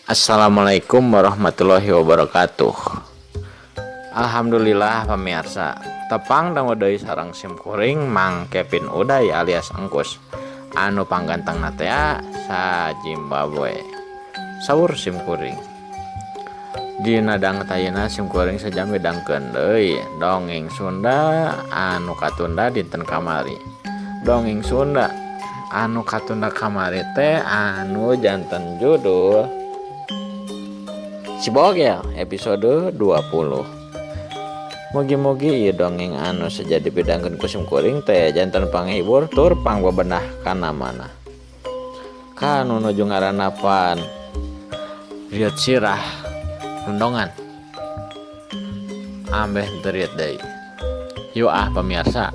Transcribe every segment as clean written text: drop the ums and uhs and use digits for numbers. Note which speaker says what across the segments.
Speaker 1: Assalamualaikum warahmatullahi wabarakatuh. Alhamdulillah pamirsa, tepang dangu deui sareng sim kuring Mang Kevin Uday alias Engkus anu panggantengna teh sa Zimbabwe. Saur sim kuring. Dina danget ayeuna sim kuring sajam midangkeun deui dongeng Sunda anu katunda dinten kamari. Dongeng Sunda anu katunda kamari teh anu janten judul Si Bogel episode 20. Mugi-mugi ieu dongeng anu seja dipidangkeun ku sim kuring teh janten panghibur tur pangbebenah kana manah. Ka nu nuju ngaranapan riut sirah lendongan ambeh teu riut deui. Yuk ah pamirsa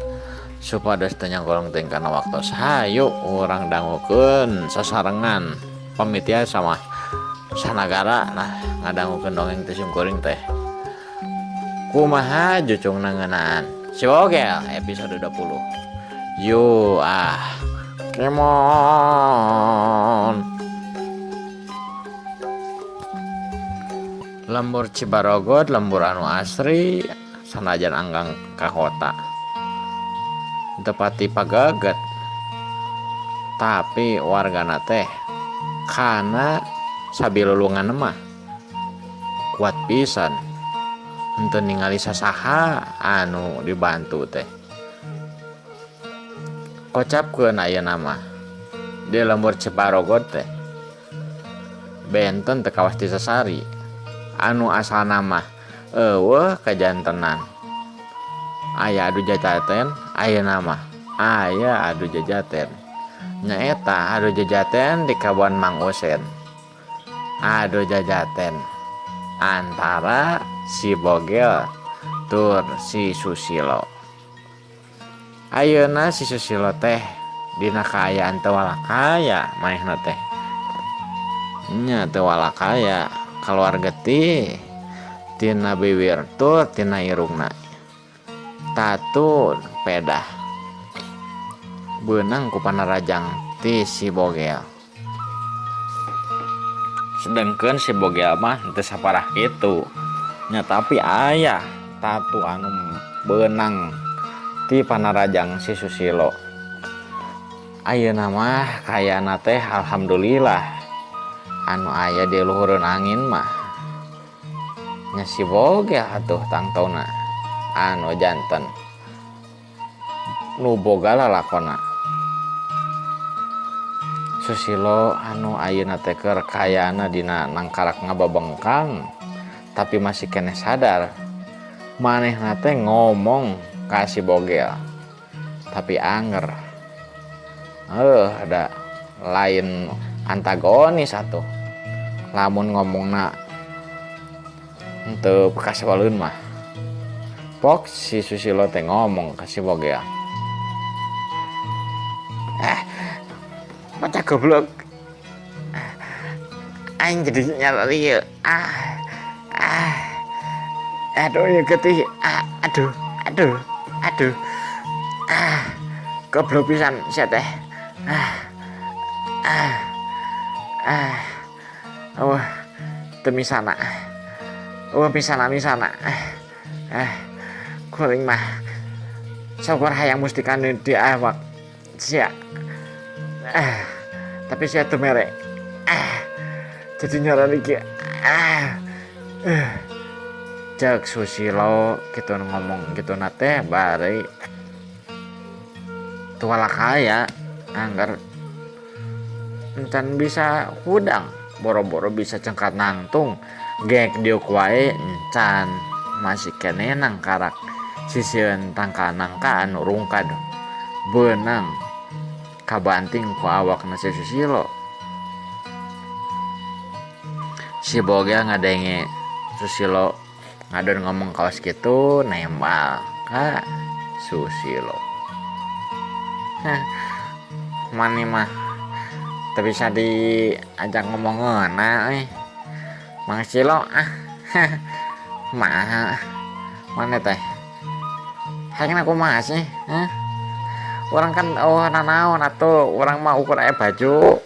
Speaker 1: supados teu nyangkolong teuing kana waktos hayu urang dangukeun sasarengan pamitian sama sanagara nah ngadangukeun dongeng ti sim kuring teh. Kumaha jucungna ngeunaan Si Bogel episode 20. Yuk ah kemon. Lembur Cibarogot lembur anu asri sanajan anggang ka kota. Teu pati pageget tapi wargana teh kana sabilulungan mah kuat pisan henteu ningali sasaha anu dibantu teh. Kocapkeun ayeuna mah di lembur Cibarogot teh benten teu kawas ti sasari anu asalna mah eueuh kajantenan aya adu jajaten ayeuna mah aya adu jajaten nyaeta adu jajaten di kabon Mang Usen. Adu jajaten antara si Bogel tur si Susilo. Ayeuna si Susilo teh dina kaayaan teu walakaya manehna teh. Nya teu walakaya kaluar getih tina biwir tur tina irungna. Tatu pedah beunang ku panarajang ti si Bogel. Sedengkeun si Bogel mah teu saparah kitu. Nya tapi aya tatu anu beunang ti panarajang si Susilo. Ayeuna mah kaayana teh alhamdulillah anu aya di luhureun angin mah nya si Bogel atuh tangtona anu janten nu boga lalakona. Susilo anu ayeuna teh keur kaayana dina nangkarak ngababengkang tapi masih keneh sadar manehna teh ngomong ka si Bogel tapi anger heuh da lain antagonis atuh lamun ngomongna henteu kasebaleun mah. Pok si Susilo teh ngomong ka si Bogel. Bocah goblok. Aing jadi nyalari ieu. Ah. Ah. Aduh ieu getih. Ah, aduh, aduh, aduh. Ah. Goblok pisan sia teh. Ah. Ah. Ah. Oh, teu misana. Oh, misana-misana. Ah. Kuring mah syukur hayang mustika nu di awak sia. Ah, tapi sia teu mere. Ah, jadi nyarani kieu. Ah. Cek Susilo kitu ngomong kitu na teh bari tualakaya angger encan bisa hudang boro-boro bisa cengkat nangtung gek diuk wae encan masih keneh nangkarak sisieun tangkal nangka anu rungkad beunang kabanting ku awakna si Susilo. Si Bogel ngadenge Susilo ngadon ngomong kawas kitu nembal ka Susilo. Hah, maneh mah teu bisa diajak ngomong ngeunah euy. Mang Silo ah. Mah maneh teh hayangna kumaha sih, hah? Urang kan eueuh nanaon atuh, urang mah ukur aya baju.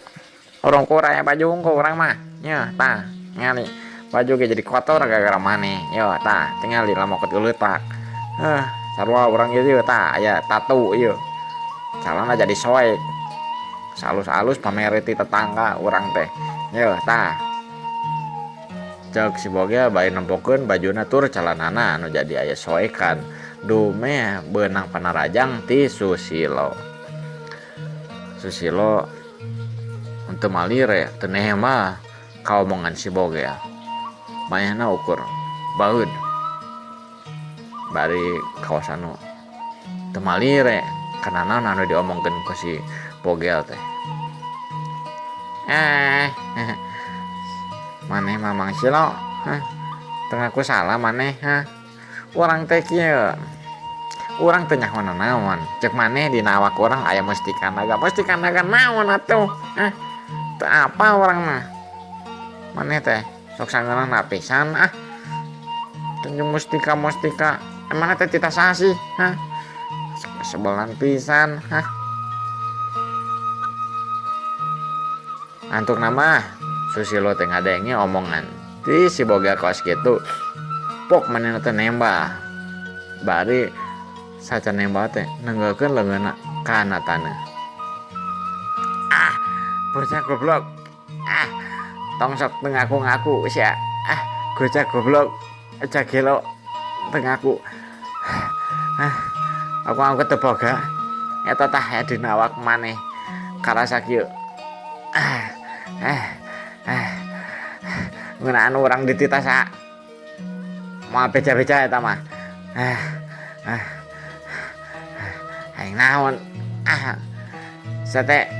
Speaker 1: Urang ukur aya baju hungkul urang mah. Nya tah. Ngali baju ge jadi kotor gara-gara maneh. Yo tah tingali lamokot geuletak. Heh, sarua urang ieu ieu tah aya tatu ieu. Calana jadi soek. Salus-alus pamere ti tetangga urang teh. Yo tah. Cek si Bogel bari nempokeun bajuna tur calanana anu jadi aya soekan. Dumeh beunang panarajang ti Susilo. Susilo henteu malire teu nehema kaomongan si Bogel. Manehna ukur baeud bari kawas anu teu malire kana naon anu diomongkeun ku si Bogel teh. Eh, maneh mah Mang Silo, hah? Teu ngaku salah maneh, hah? Urang teh kieu. Urang teu nyaho nanaon. Cek maneh dina awak urang aya mustika naga. Mustika naga naon atuh? Hah? Teu apal urang mah. Maneh teh sok sangeunahna pisan ah. Tunjung mustika-mustika. Emangna teh titah saha sih? Hah? Sebelan pisan, hah? Antukna mah Susilo teh ngadenge omongan ti si Bogel kawas kitu. Pok manehna teh nembah. Bari sacan nembah teh nenggelkeun leungeunna kana taneuh. Ah, bocah goblok. Ah, tong sok teu ngaku-ngaku sia. Ah, bocah goblok. Aja gelo teu ngaku. Ah, aku ngaku teu boga. Eta tah aya dina awak maneh. Karasa kieu. Ah, ah, ah. Ngeunaan urang dititah saha. Moal beja-beja eta mah. Ah, ah. Aing naon? Ah. Sate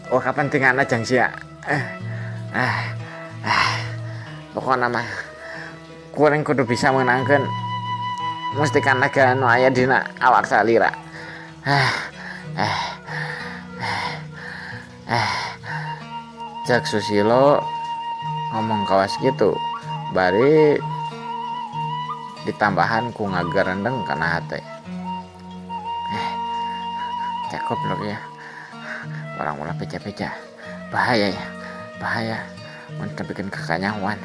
Speaker 1: oh kapentinganna jang sia. Ah, ah, ah. Pokona mah kuring kudu bisa meunangkeun mustika naga anu aya dina awak salira. Ah, ah, ah, ah. Cek Susilo ngomong kawas kitu bari ditambahan ku ngagerendeng kana hate. Cakep lho ya. Orang ulah beja-beja. Bahaya ya. Bahaya. Mun tepikeun ka kanyahoan.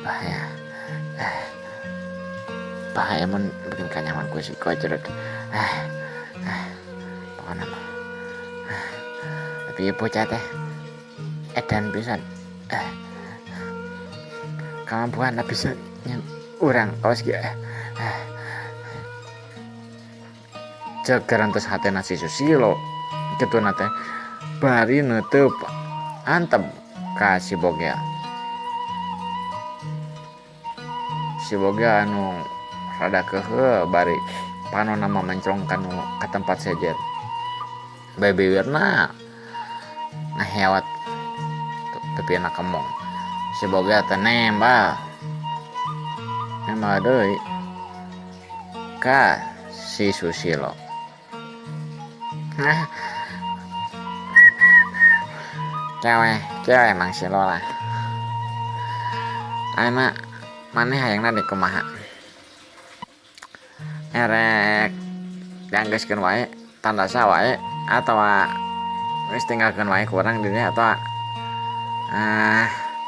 Speaker 1: Bahaya. Bahaya mun bikin kanyahoan ku si Kojrot. Pokona mah. Tapi bocah teh edan pisan. Kamampuan bisa nyen urang kawas kieu. Cek garantos hatena si Susilo kituna teh bari neuteub antep ka si Bogel. Si Bogel anu rada keuheul bari panonna mah menclong kanu ka tempat sejen. Bae biwirna ngahewat tepina kemong. Si Bogel teh nembal. Nembal deui ka si Susilo. Nah, cewek, cewek Mang Silo lah. Ayeuna maneh hayangna di kumaha? Erek dianggeuskeun wae, tandasa wae atawa geus tinggalkeun wae ku urang di dieu atawa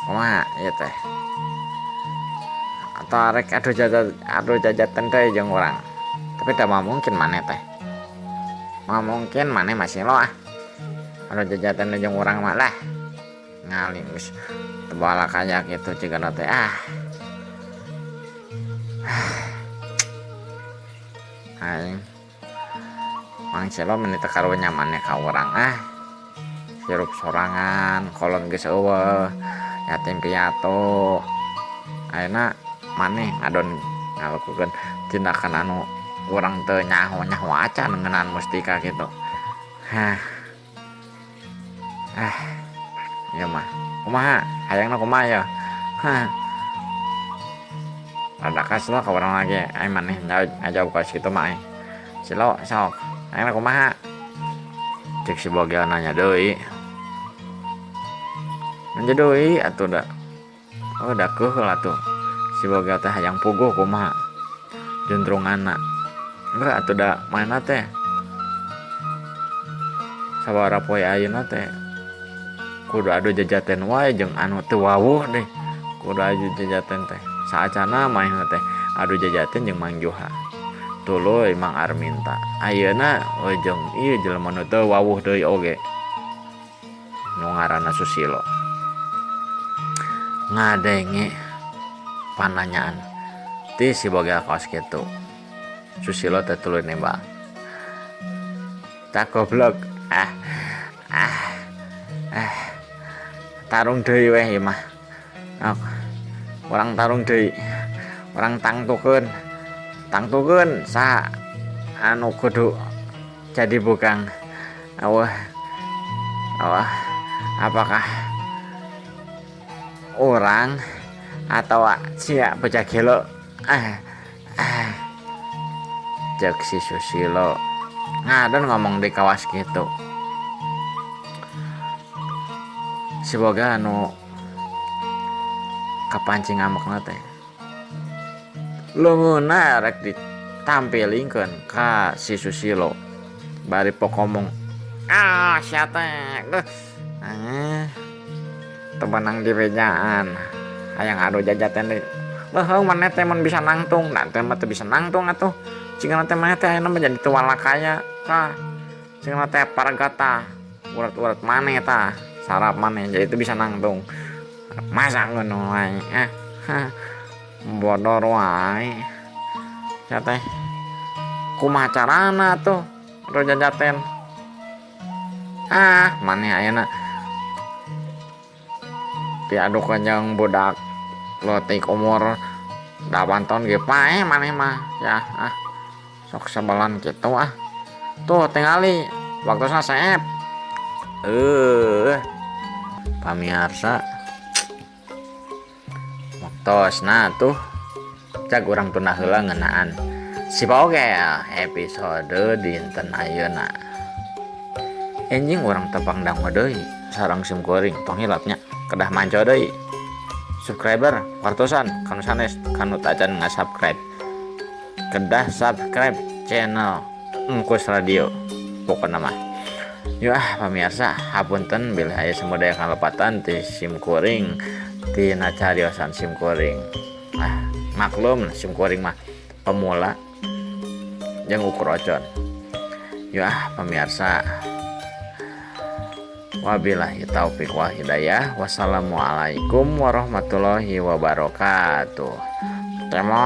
Speaker 1: kumaha ieu teh? Atawa rek adu jajatan teh jeung urang. Tapi da moal mungkin maneh teh. Moal mungkin maneh masih lo ah. Adu jajatan jeung urang mah lah. Ngali geus tebala kaya kitu cigana teh ah. Aing Mang Selo meni teu karunya maneh ka urang ah. Sirup sorangan, kolon geus eueuh, yatim piatu. Ayeuna maneh ngadon ngalakukeun tindakan anu urang teu nyaho-nyaho acan ngeunaan mustika kitu. Hah. Ah. Ieu mah kumaha? Hayangna kumaha yeuh? Hah. Rada kesel ka urang lagi, aing maneh ngajawab kawas kitu mah aing. Silo sok, hayangna kumaha? Cek si Bogel nanya deui. Nanya deui atuh da. Oh da keuheul atuh. Si Bogel teh hayang puguh kumaha juntrunganna. Enggak atuh da mana teh. Sabaraha poe ayeuna teh kudu adu jajaten wae jeung anu teu wawuh deh kudu adu jajaten teh saacana manehna teh adu jajaten jeung Mang Juha tuluy Mang Arminta ayeuna jeung ieu jelema nu teu wawuh deui oge nu ngaranna Susilo ngadenge pananyaan ti si bogel kaos kitu Susilo teh tuluy nembak tak goblok ah ah ah tarung deui weh ieu mah urang tarung deui urang tangtukeun tangtukeun saha anu kudu jadi bukang awah awah apakah urang atawa sia bocah gelo ah ah cek si Susilo ngadon ngomong di kawas kitu si boga anu kapancing ngamukna teh leungeunna rek ditampilingkeun ka si Susilo bari pokomong ah sia teh deuh teu meunang dibejaan hayang adu jajaten deui leuheung maneh teh mun bisa nangtung da teh mah teu bisa nangtung atuh cigana teh maneh teh ayeuna mah jadi tuwalakaya tah cigana teh paragata urat-urat maneh tah saraf maneh jadi teu bisa nangtung masa ngono wae ah bodor wae sia teh kumaha carana tuh adu jajaten ah maneh ayeuna diadukeun jeung budak leutik umur 8 tahun ge paeh maneh mah ya ah sok sebelan kitu ah tuh tingali waktosna seep pamiarsa waktosna tuh cag urang tunda heula ngeunaan si Bogel episode dinten ayeuna enjing urang tepang dangu deui sareng sim kuring tong hilap nya kedah manco deui subscriber wartosan kanu sanes kanu tacan nga-subscribe kedah subscribe channel Engkus Radio pokona mah. Yuk ah pamirsa hapunten bilih aya samudaya kalepatan ti sim kuring tina cariosan sim kuring. Ah maklum sim kuring mah pemula jeung ukur ocon. Yuk ah pamirsa wabillahi taufik wal hidayah. Wassalamualaikum warahmatullahi wabarakatuh. Teman.